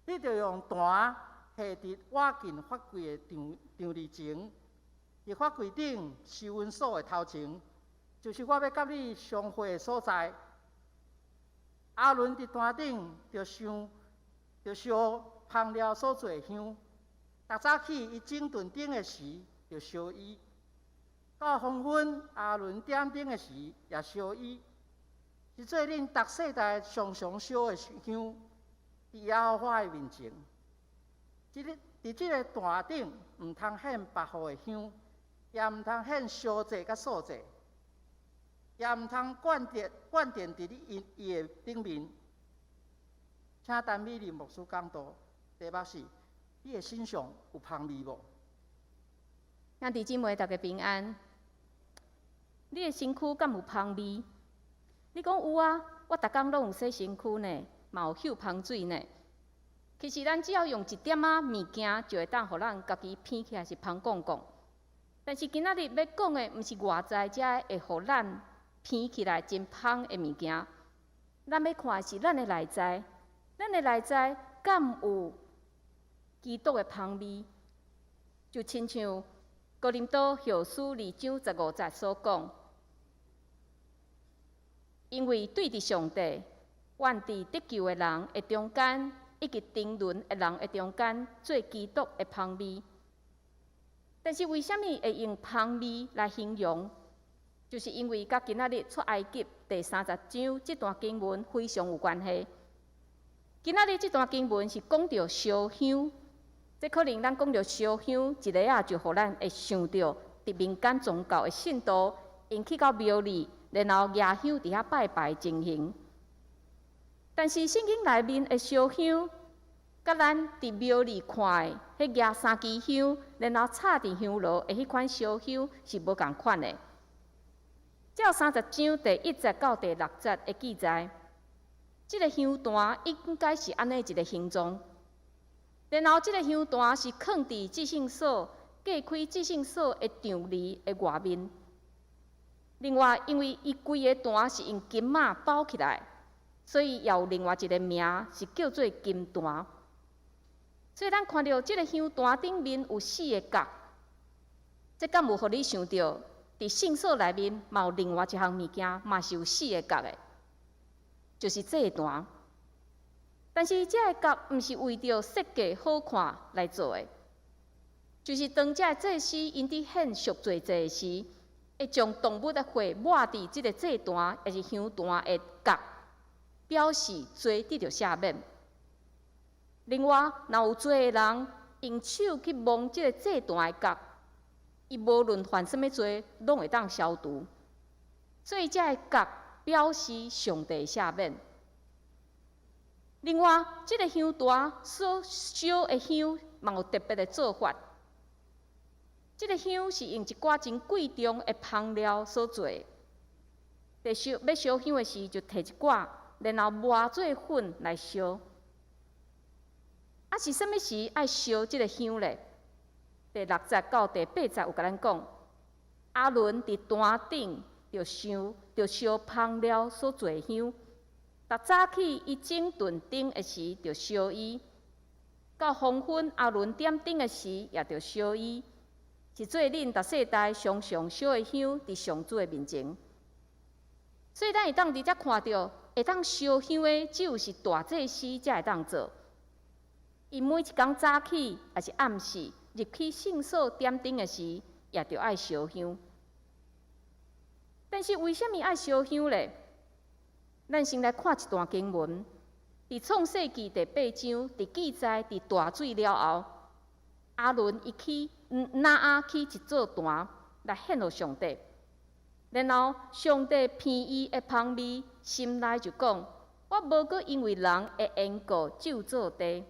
你著用壇下佇倚近法櫃的帳帳籬前，佇法櫃頂施恩所的頭前，就是我欲佮你相會的所在。亞倫佇壇頂著燒著燒香料所做的香，逐早起伊整頓燈的時，就燒伊；到黃昏，亞倫點燈的時，也燒伊。是做恁逐世代常常燒的香，佇耶和華的面前。這个佇這个壇頂，毋通獻別號的香，也毋通獻燒祭佮素祭，也毋通灌電灌電佇你伊伊的頂面。請陳美玲牧師講道，題目是：你的身上有芳味無？兄弟姊妹，大家平安。你的身軀敢有芳味？你講有啊，我逐工攏有洗身軀呢，嘛有嗅芳水呢。其實咱只要用一點仔物件，就會當予咱家己鼻起來是芳摃摃。但是今仔日欲講的，毋是外在遮會予咱鼻起來真芳的物件。咱欲看的是咱的內在，咱的內在敢有基督的芳味？就親像哥林多後書二章十五節所講，因為對著上帝，願佇得救的人的中間，以及沉淪的人的中間，做基督的芳味。但是為啥物會用芳味來形容？就是因為佮今仔日出埃及第三十章這段經文非常有關係。今仔日這段經文是講著燒香，這可能咱講著燒香，一下仔就予咱會想著佇民間宗教的信徒，𪜶去到廟裡，然後舉香佇遐拜拜的情形。但是聖經內面的燒香，佮咱佇廟裡看的彼舉三支香，然後插佇香爐的彼款燒香是無仝款的。照三十章第一節到第六節的記載，這个香壇應該是按呢一个形狀。然後，這个香壇是囥佇至聖所，隔開至聖所的帳籬的外面。另外，因為伊規个壇是用金馬包起來，所以也有另外一个名是叫做金壇。所以，咱看著這个香壇頂面有四个角，這敢有予你想著，佇聖所內面嘛有另外一項物件，嘛是有四个角的，就是祭壇。但是，這个角毋是為著設計好看來做的，就是當這个祭司𪜶佇獻贖罪祭的時，會將動物的血抹佇這个祭壇，抑是香壇的角，表示罪得著赦免。另外，若有罪的人用手去摸這个祭壇的角，伊無論犯啥物罪，攏會當消除。所以，這个角表示上帝赦免。另外，這个香壇所燒的香，嘛有特別的做法。這个香是用一寡真貴重的香料所做的。佇燒欲燒香的時，就提一寡，然後磨做粉來燒。啊，是啥物時愛燒這个香咧？第六節到第八節有共咱講，亞倫佇壇頂著燒著燒香料所做的香，逐早起伊整頓燈的時，著燒伊；到黃昏亞倫點燈的時，也著燒伊。是做恁逐世代常常燒的香，佇上主的面前。所以咱會當佇遮看著，會當燒香的，只有是大祭司才會當做。伊每一工早起，抑是暗時入去聖所點燈的時，也著愛燒香。但是為啥物愛燒香咧？咱先來看一段經文，佇創世記第八章，佇記載佇大水了後，亞倫伊起挪亞起一座壇來獻予上帝，然後上帝鼻伊的芳味，心內就講：我無閣因為人的緣故咒詛地。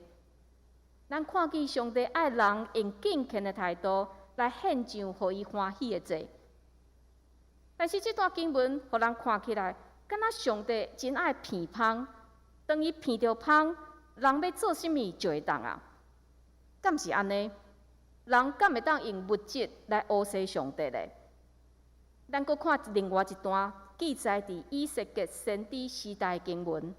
咱看見上帝愛人用敬虔的態度來獻上予伊歡喜的祭，但是這段經文予人看起來，敢若上帝真愛鼻芳，當伊鼻著芳，人欲做啥物就會當啊？敢是按呢？人敢會當用物質來烏踅上帝咧？咱閣看另外一段記載佇以西結先知時代的經文。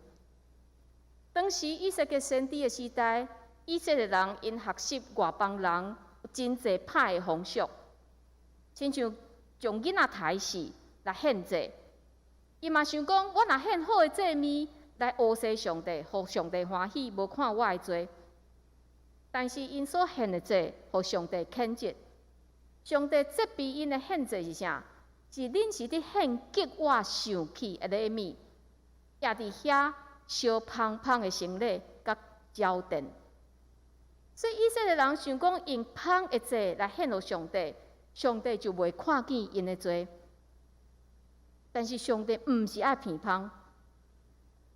當時以西結先知的時代，以色列人𪜶學習外邦人有真濟歹的風俗，親像將囡仔刣死來獻祭。伊嘛想講，我若獻好的祭物來烏踅上帝，予上帝歡喜，無看我的罪。但是𪜶所獻的祭，予上帝譴責。上帝責備𪜶的獻祭是啥？是恁是佇獻激我生氣的禮物，也佇遐燒芳芳的牲禮佮澆奠。所以以色列人想講用芳的祭來獻予上帝，上帝就袂看見𪜶的罪。但是上帝毋是愛鼻芳，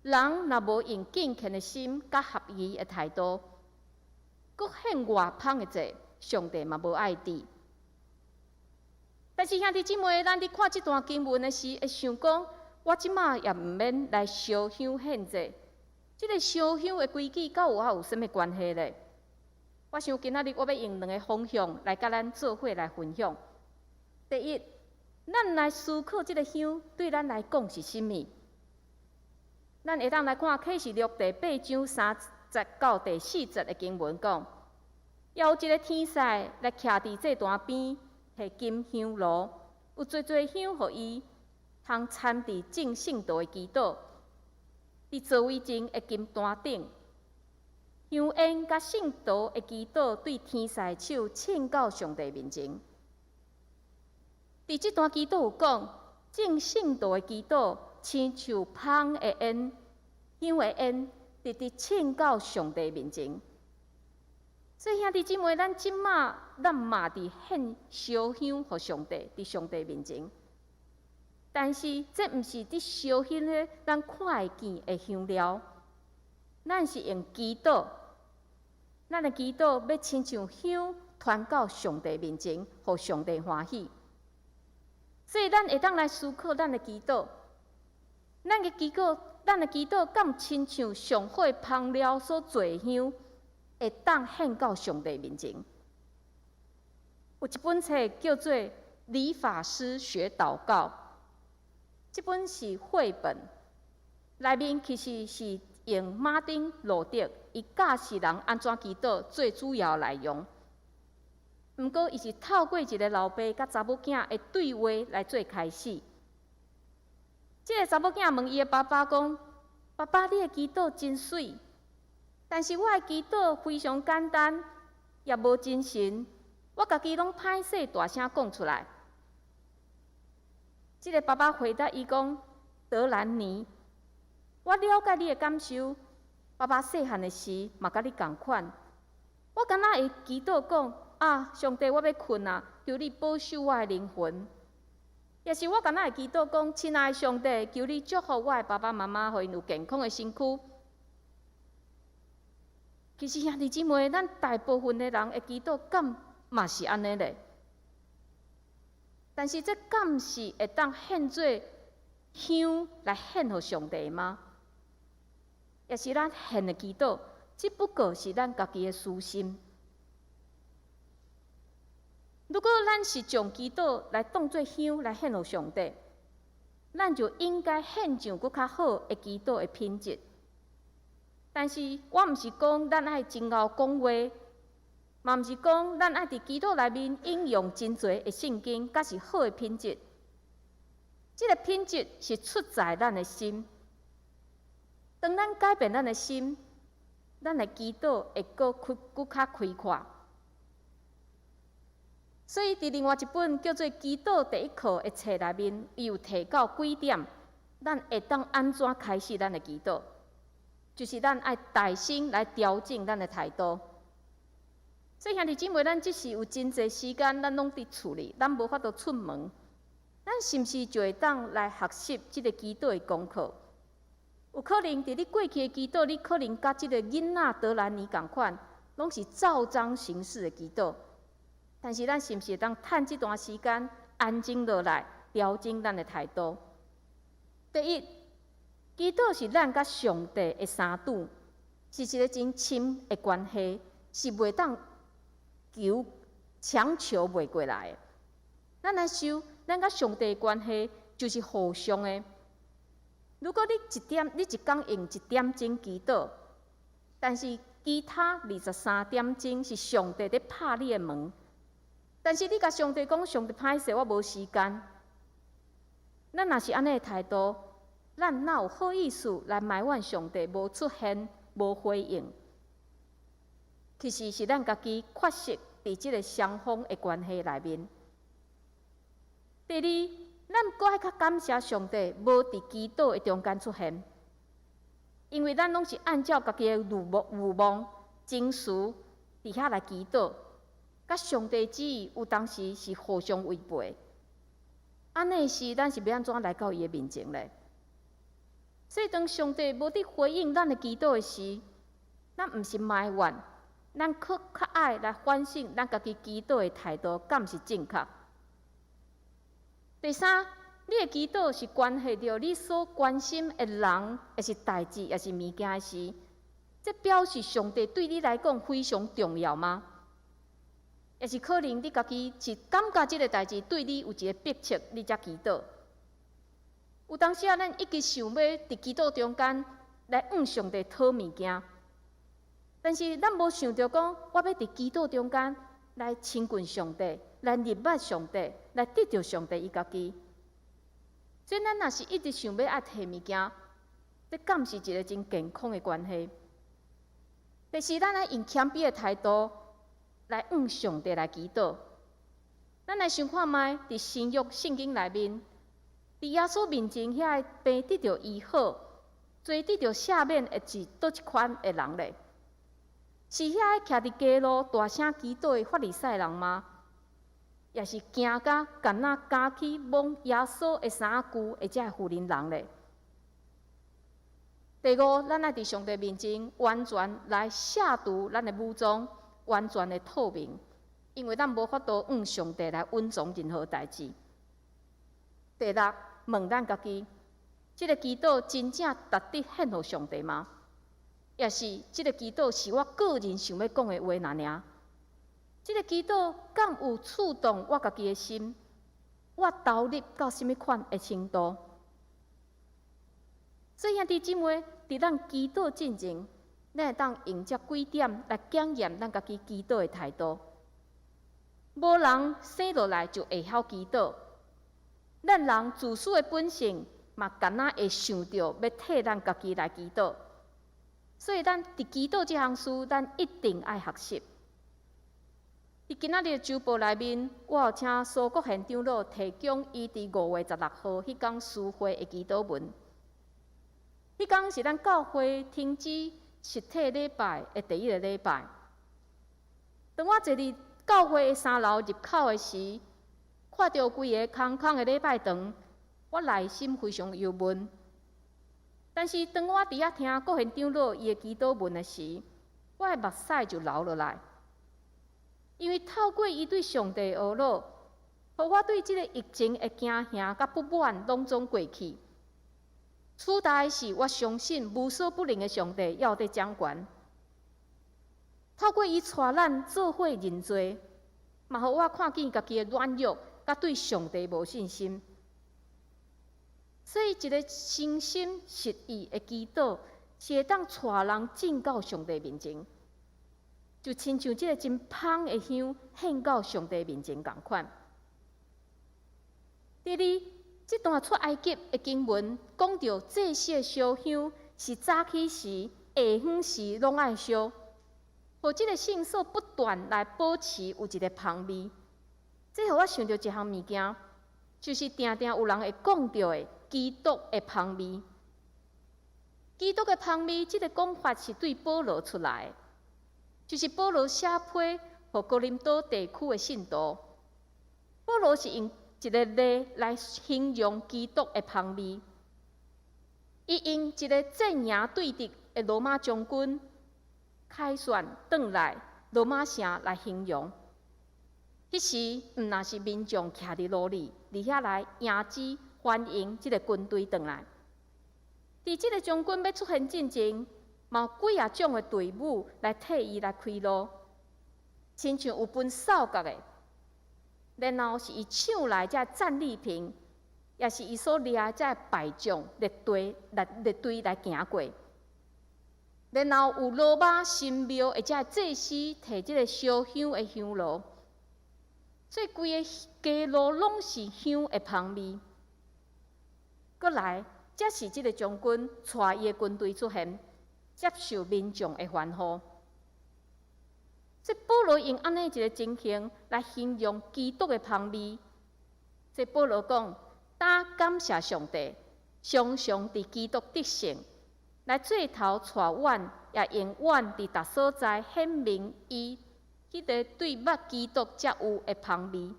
人若無用敬虔的心佮合宜的態度，閣獻偌芳的祭，上帝嘛無愛佇。但是兄弟姊妹，咱佇看這段經文的時，會想講，我這馬也毋免來燒香獻祭，這个燒香的規矩佮我有啥物關係咧？我想今仔日我欲用兩个方向來佮咱做伙來分享。第一，咱來思考這个香對咱來講是啥物？咱會當來看啟示錄第八章三節到第四節的經文講，有一个天使來徛佇祭壇邊，提金香爐，有濟濟香予伊，通摻佇眾聖徒的祈禱，佇座位前的金壇頂，香煙佮聖徒的祈禱對天使的手衝到上帝面前。佇這段祈禱有講，眾聖徒的祈禱親像芳的煙、香的煙，直直衝到上帝面前。所以兄弟姊妹，咱這馬咱嘛佇獻燒香予上帝，佇上帝面前。但是這毋是佇燒彼个咱看會見的香料，咱是用祈禱，咱的祈禱欲親像香傳到上帝面前，予上帝歡喜。所以咱會當來思考咱的祈禱，咱的祈禱敢親像上好的芳料所做的香，會當獻到上帝面前。有一本冊叫做《理髮師學禱告》，這本是繪本，內面其實是用馬丁路德伊教示人按怎祈禱做主要內容。毋過，伊是透過一个老爸佮查某囝的對話來做開始。這个查某囝問伊的爸爸講：“爸爸，你的祈禱真媠，但是我的祈禱非常簡單，也無精神，我家己攏歹勢大聲講出來。”這个爸爸回答伊講：“德蘭妮，我了解你的感受。爸爸細漢的時嘛佮你仝款，我敢若會祈禱講：啊，上帝，我欲睏啊，求你保守我的靈魂。抑是我敢若會祈禱講：親愛的上帝，求你祝福我的爸爸媽媽，予𪜶有健康的身軀。”其實兄弟姊妹，咱大部分的人的祈禱敢嘛是按呢咧？但是這敢是會當獻做香來獻予上帝嗎？抑是咱獻的祈禱，只不過是咱家己的私心？如果咱是將祈禱來當做香來獻予上帝，咱就應該獻上閣較好的祈禱的品質。但是我毋是講咱愛真𠢕講話，嘛毋是講咱愛佇祈禱內面引用真濟的聖經，才是好的品質。這个品質是出在咱的心。當咱改變咱的心，咱的祈禱會閣開閣較開闊。所以，佇另外一本叫做《祈禱第一課》的冊內面，伊有提到幾點，咱會當按怎開始咱的祈禱，就是咱愛大聲來調整咱的態度。所以兄弟姊妹，咱這時有真濟時間，咱攏佇厝裡，咱無法度出門。咱是毋是就會當來學習這个祈禱的功課？有可能佇你過去的祈禱，你可能佮這个囡仔德蘭妮仝款，攏是照章行事的祈禱。但是咱是毋是會當趁這段時間安靜落來，調整咱的態度？第一，祈禱是咱佮上帝的相拄，是一个真親的關係，是袂當求強求袂過來的。咱來想，咱佮上帝的關係就是互相的。如果你一點，你一工用一點鐘祈禱，但是其他23點鐘是上帝佇拍你的門。但是你共上帝講，上帝歹勢，我無時間。咱若是按呢的態度，咱哪有好意思來埋怨上帝無出現、無回應？其實是咱家己缺失佇這个雙方的關係內面。第二，咱閣愛較感謝上帝無佇祈禱的中間出現，因為咱攏是按照家己的慾望、情緒佇遐來祈禱，佮上帝旨意有當時是互相違背。按呢時，咱是欲按怎來到伊的面前咧？所以當上帝無佇回應咱的祈禱的時，咱毋是埋怨，咱閣較愛來反省咱家己祈禱的態度，敢是正確？第三，你的祈禱是關係著你所關心的人，抑是代誌，抑是物件的時，這表示上帝對你來講非常重要嗎？抑是可能你家己是感覺這个代誌對你有一个迫切，你才祈禱。有當時啊，咱一直想欲佇祈禱中間來向上帝討物件，但是咱無想著講，我欲佇祈禱中間來親近上帝，來認捌上帝，來得著上帝伊家己。所以咱若是一直想欲愛提物件，這敢是一个真健康的關係？第四，咱愛用謙卑的態度來向上帝來祈禱。咱來想看覓，佇新約聖經內面，佇耶穌面前遐个病得著醫好、罪得著赦免的是佗一款的人咧？是遐个徛佇街路大聲祈禱的法利賽人嗎？抑是驚甲敢若敢去摸耶穌的衫仔袖的這个婦人人咧？第五，咱愛佇上帝面前完全來卸除咱的武裝，完全的透明，因為咱無法度向上帝來隱藏任何代誌。第六，問咱家己，這个祈禱真正值得獻予上帝嗎？抑是這个祈禱是我個人想欲講的話爾爾？這个祈禱敢有觸動我家己的心？我投入到啥物款的程度？所以兄弟姊妹，佇咱祈禱進前，咱會當用這幾點來檢驗咱家己祈禱的態度。無人生落來就會曉祈禱，咱人自私的本性嘛，敢若會想著欲替咱家己來祈禱。所以，咱佇祈禱這項事，咱一定愛學習。佇今仔日的週報內面，我有請蘇國賢長老提供伊佇5月16號彼工司會的祈禱文。彼工是咱教會停止實體禮拜的第一个禮拜。當我坐佇教會的三樓入口的時，看著規个空空的禮拜堂，我內心非常憂悶。但是當我佇遐聽國賢長老伊的祈禱文的時，我的目屎就流落來，因為透過伊對上帝的呵咾，予我對這个疫情的驚嚇佮不滿攏總過去。取代的是我相信無所不能的上帝猶佇掌權。透過伊帶咱做伙認罪，嘛予我看見家己的軟弱，佮對上帝無信心。所以，一个誠心實意的祈禱，是會當帶人進到上帝面前，就親像這个真芳的香獻到上帝面前仝款。第二，這段出埃及的經文講著祭司的燒香是早起時、下昏時攏愛燒，予這个聖所不斷來保持有一个芳味。這予我想著一項物件，就是定定有人會講著的基督的芳味。基督的芳味，這个講法是對保羅出來的，就是保羅寫批予哥林多地區的信徒。保羅是用一个例來形容基督的芳味。伊用一个陣營對敵的羅馬將軍凱旋轉來羅馬城來形容。彼時毋但是民眾徛佇路裡，佇遐來迎接歡迎這个軍隊轉來。佇這个將軍欲出現進前，嘛有幾仔種的隊伍來替伊來開路，親像有分哨角的，然後是伊搶來這戰利品，抑是伊所掠這敗將列隊來列隊來行過。然後有羅馬神廟的這祭司提這个燒香的香爐，所以規个街路攏是香的芳味。閣來，這是這个將軍帶伊的軍隊出現，接受民眾的歡呼。這保羅用按呢一个情形來形容基督的芳味。這保羅講：當感謝上帝，常常佇基督得勝，來做頭帶阮，也用阮佇逐所在顯明伊彼个對捌基督才有的芳味。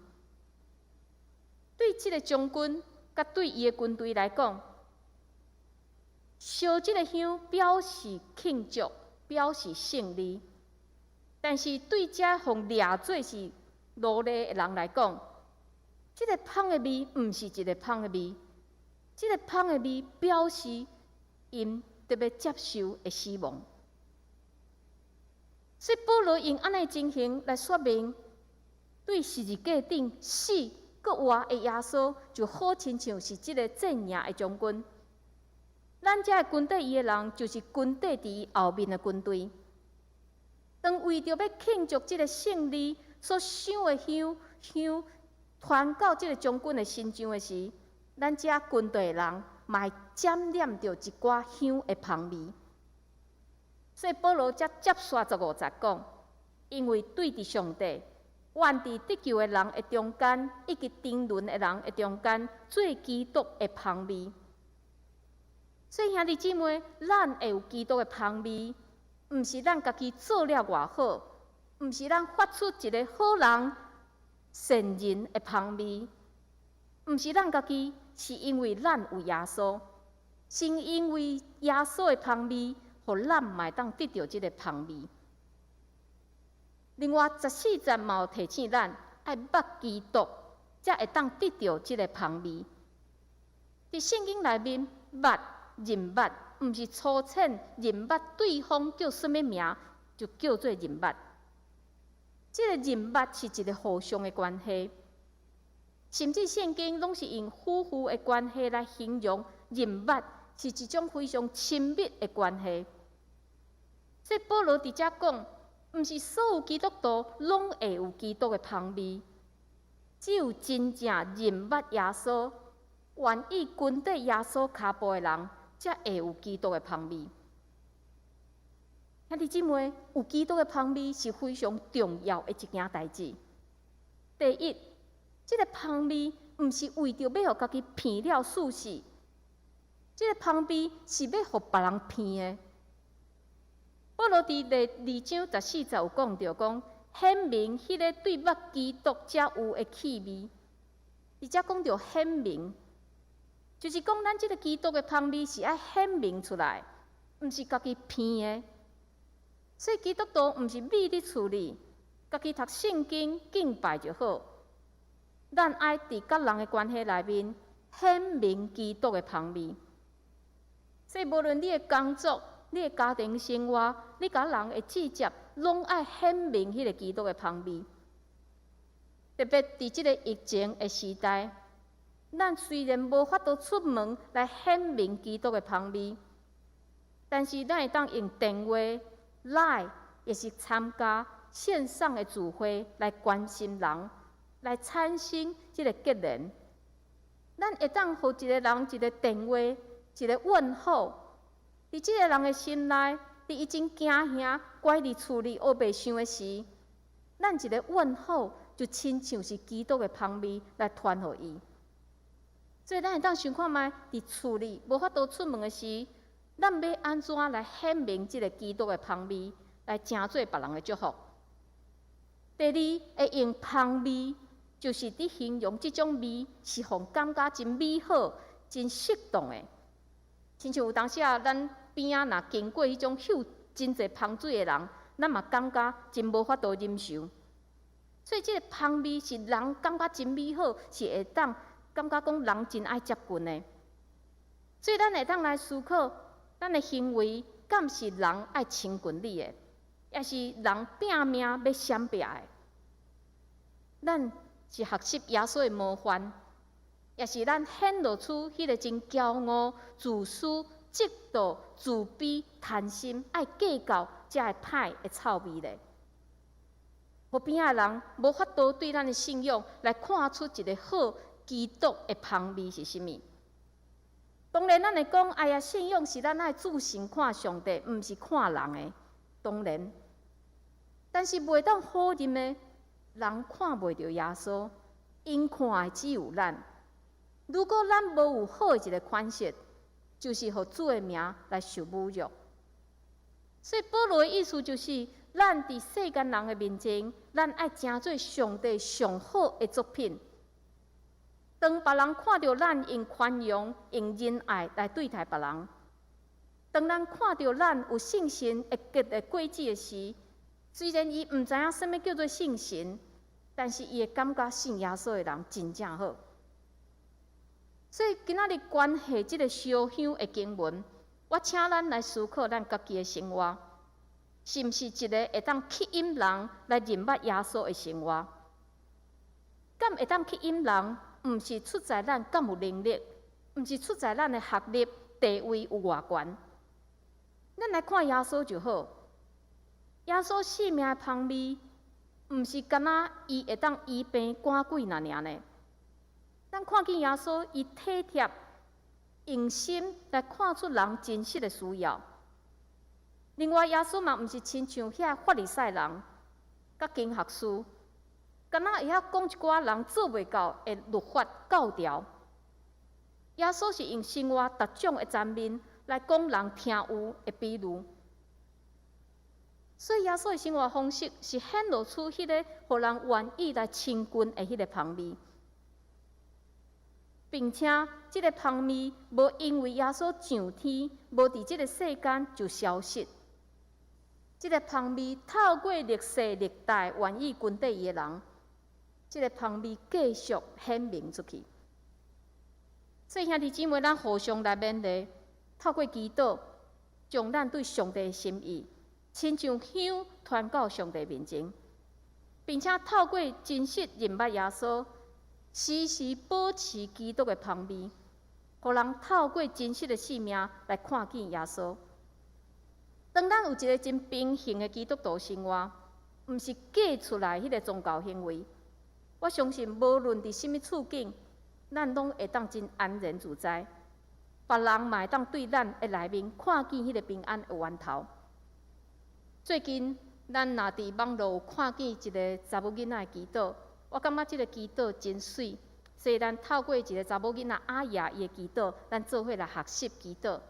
對這个將軍佮對伊的軍隊來講，燒這个香表示慶祝，表示勝利。但是對這予掠做是奴隸的人來講，這个芳的味毋是一个芳的味，這个芳的味表示𪜶得欲接受的死亡。所以保羅用按呢情形來說明，對十字架頂死閣活的耶穌，就好親像是這个戰贏的將軍。咱這个跟綴伊的人，就是跟綴佇伊後面的軍隊。當為著欲慶祝這个勝利所燒的香香傳到這个將軍的身上的時，咱這軍隊的人嘛會沾染著一寡香的芳味。所以保羅才接續15節講，因為對佇上帝，願佇得救的人的中間，以及沉淪的人的中間，做基督的芳味。所以兄弟姊妹，咱會有基督的芳味，毋是咱家己做了偌好，毋是咱發出一个好人、善人的芳味，毋是咱家己，是因為咱有耶穌，是因為耶穌的芳味，予咱嘛會當得著這个芳味。另外14節嘛有提醒咱，愛捌基督，才會當得著這个芳味。佇聖經內面，捌認捌，毋是粗淺認捌對方叫啥物名，就叫做認捌。這个認捌是一个互相的關係，甚至聖經攏是用夫婦的關係來形容認捌，是一種非常親密的關係。所以保羅佇遮講，毋是所有基督徒攏會有基督的芳味，只有真正認捌耶穌、願意跟綴耶穌跤步的人，才會有基督的芳味。兄弟姊妹，有基督的芳味是非常重要的一件代誌。第一，這个芳味毋是為著欲予家己鼻了舒適，這个芳味是欲予別人鼻的。保羅佇第二章14節有講著講，顯明彼个對捌基督才有的氣味。佇遮講著顯明，就是講咱這个基督的芳味是愛顯明出來，毋是家己鼻的。所以基督徒毋是覕佇厝裡，家己讀聖經敬拜就好。咱愛佇佮人的關係內面顯明基督的芳味。所以無論你的工作、你的家庭生活、你佮人的接觸，攏愛顯明彼个基督的芳味。特別佇這个疫情的時代，咱雖然無法度出門來顯明基督的芳味，但是咱會當用電話、LINE，抑是參加線上的聚會來關心人，來產生這个結連。咱會當予一个人一个電話，一个問候，佇這个人的心內，佇伊真驚嚇、關佇厝裡烏白想的時，咱一个問候就親像是基督的芳味來傳予伊。所以咱會當想看覓，佇厝裡無法度出門的時，咱欲按怎來顯明這个基督的芳味，來成做別人的祝福？第二，會用芳味，就是佇形容這種味是予人感覺真美好、真適當的。親像有當時啊，咱邊仔若經過彼種嗅真濟芳水的人，咱嘛感覺真無法度忍受。所以這个芳味是人感覺真美好，是會當感覺講人真愛接近的。所以咱會當來思考，咱的行為敢是人愛親近你的，抑是人拚命欲閃避的？咱是學習耶穌的模範，抑是咱顯露出彼个真驕傲、自私、嫉妒、自卑、貪心、愛計較，才會歹的臭味咧。予邊仔人無法度對咱的信仰來看出一个好基督的芳味是啥物。當然，咱會講，哎呀，信仰是咱愛注神看上帝，毋是看人的。當然，但是袂當否認的，人看袂著耶穌，𪜶看的只有咱。如果咱無有好的一个款式，就是予主的名來受侮辱。所以保羅的意思就是，咱佇世間人的面前，咱愛成做上帝上好的作品。當別人看著咱用寬容、用仁愛來對待別人，當咱看著咱有信心會結的果子的時，雖然伊毋知影啥物叫做信神，但是伊會感覺信耶穌的人真正好。所以今仔日關係這个燒香的經文，我請咱來思考咱家己的生活，是毋是一个會當吸引人來認捌耶穌的生活？敢會當吸引人，毋是出在咱敢有能力，毋是出在咱的學歷地位有偌懸。咱來看耶穌就好。耶穌性命的芳味，毋是干焦伊會當醫病趕鬼爾爾呢。咱看見耶穌，伊體貼用心來看出人真實的需要。另外，耶穌嘛毋是親像遐法利賽人、佮經學師，敢若會曉講一寡人做袂到的律法教條。耶穌是用生活逐種的層面來講人聽有的比喻。所以耶穌的生活方式是顯露出彼个予人願意來親近的彼个芳味，並且這个芳味無因為耶穌上天，無佇這个世間就消失。這个芳味透過歷世歷代願意跟綴伊的人，這个芳味繼續顯明出去。所以兄弟姊妹，咱互相來勉勵，透過祈禱，將咱對上帝的心意，親像香傳到上帝面前，並且透過真實認捌耶穌，時時保持基督的芳味，予人透過真實的生命來看見耶穌。當咱有一个真平衡的基督徒生活，毋是假出來彼个宗教行為，我相信無論佇啥物處境，咱攏會當真安然自在。別人嘛會當對咱的內面看見彼个平安的源頭。最近，咱若佇網路有看見一个查某囡仔的祈禱，我感覺這个祈禱真媠。所以咱透過一个查某囡仔阿雅伊的祈禱，咱做伙來學習祈禱。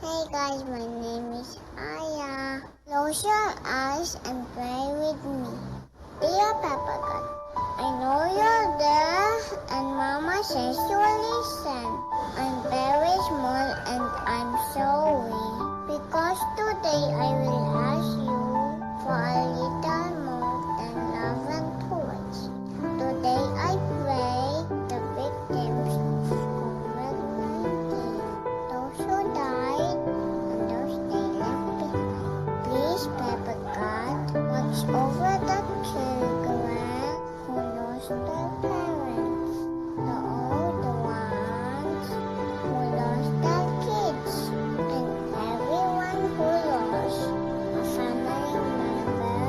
Hey guys, my name is Aya. Close your eyes and pray with me. Dear Papa God, I know you're there and Mama says you listen. I'm very small and I'm so weak. Because today I will ask you for a little more than love and toys. Today I pray the victims of COVID-19, those who died and those they left behind. Please, Papa God, watch over the children who lost their parents, the old ones who lost their kids, and everyone who lost a family member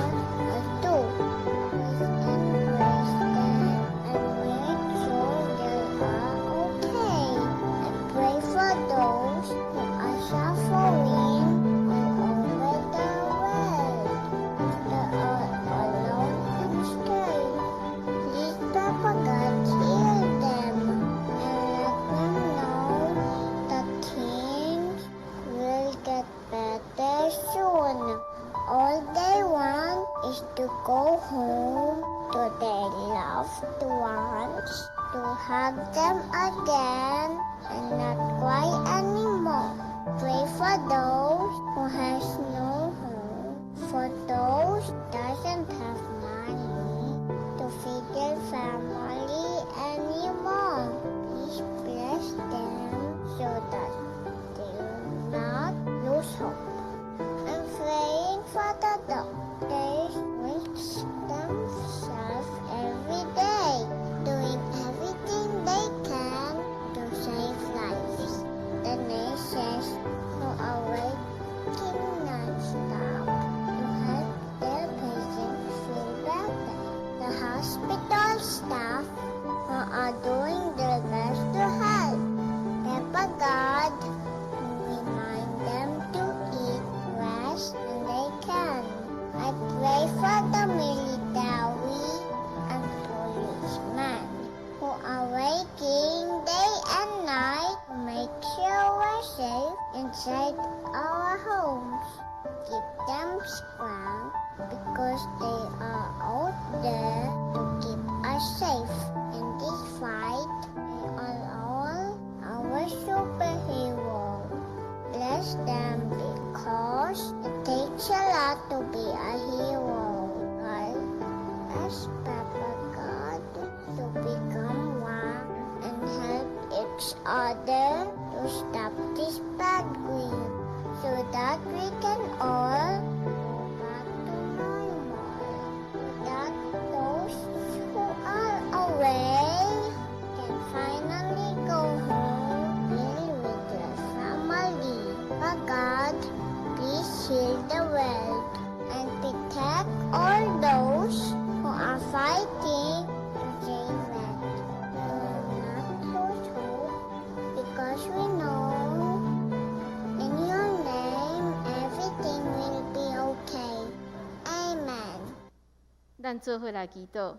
or two. Please embrace them and make sure they are okay. I pray for those who are suffering all over the world. They are alone and scared. Please, Papa God, heal them and let them know that things will get better soon. All they want is to go home to their loved ones, to hug them again and not cry anymore. Pray for those who has no home, for those doesn't have money to feed their family anymore. Please bless them so that they will not lose hope. I'm praying for the doctors who risk themselves every day. Give them strength because they are out there to keep us safe. In this fight, they are all our superheroes. Bless them because it takes a lot to be a hero. I ask Papa God to become one and help each other to stop this bad wind so that we can all go back to normal. So that those who are away can finally go home, be with their family. But God, please heal the world and protect all those who are fighting to save it. We will not lose hope because we know in your name everything will be okay. Amen. 咱做伙來祈禱。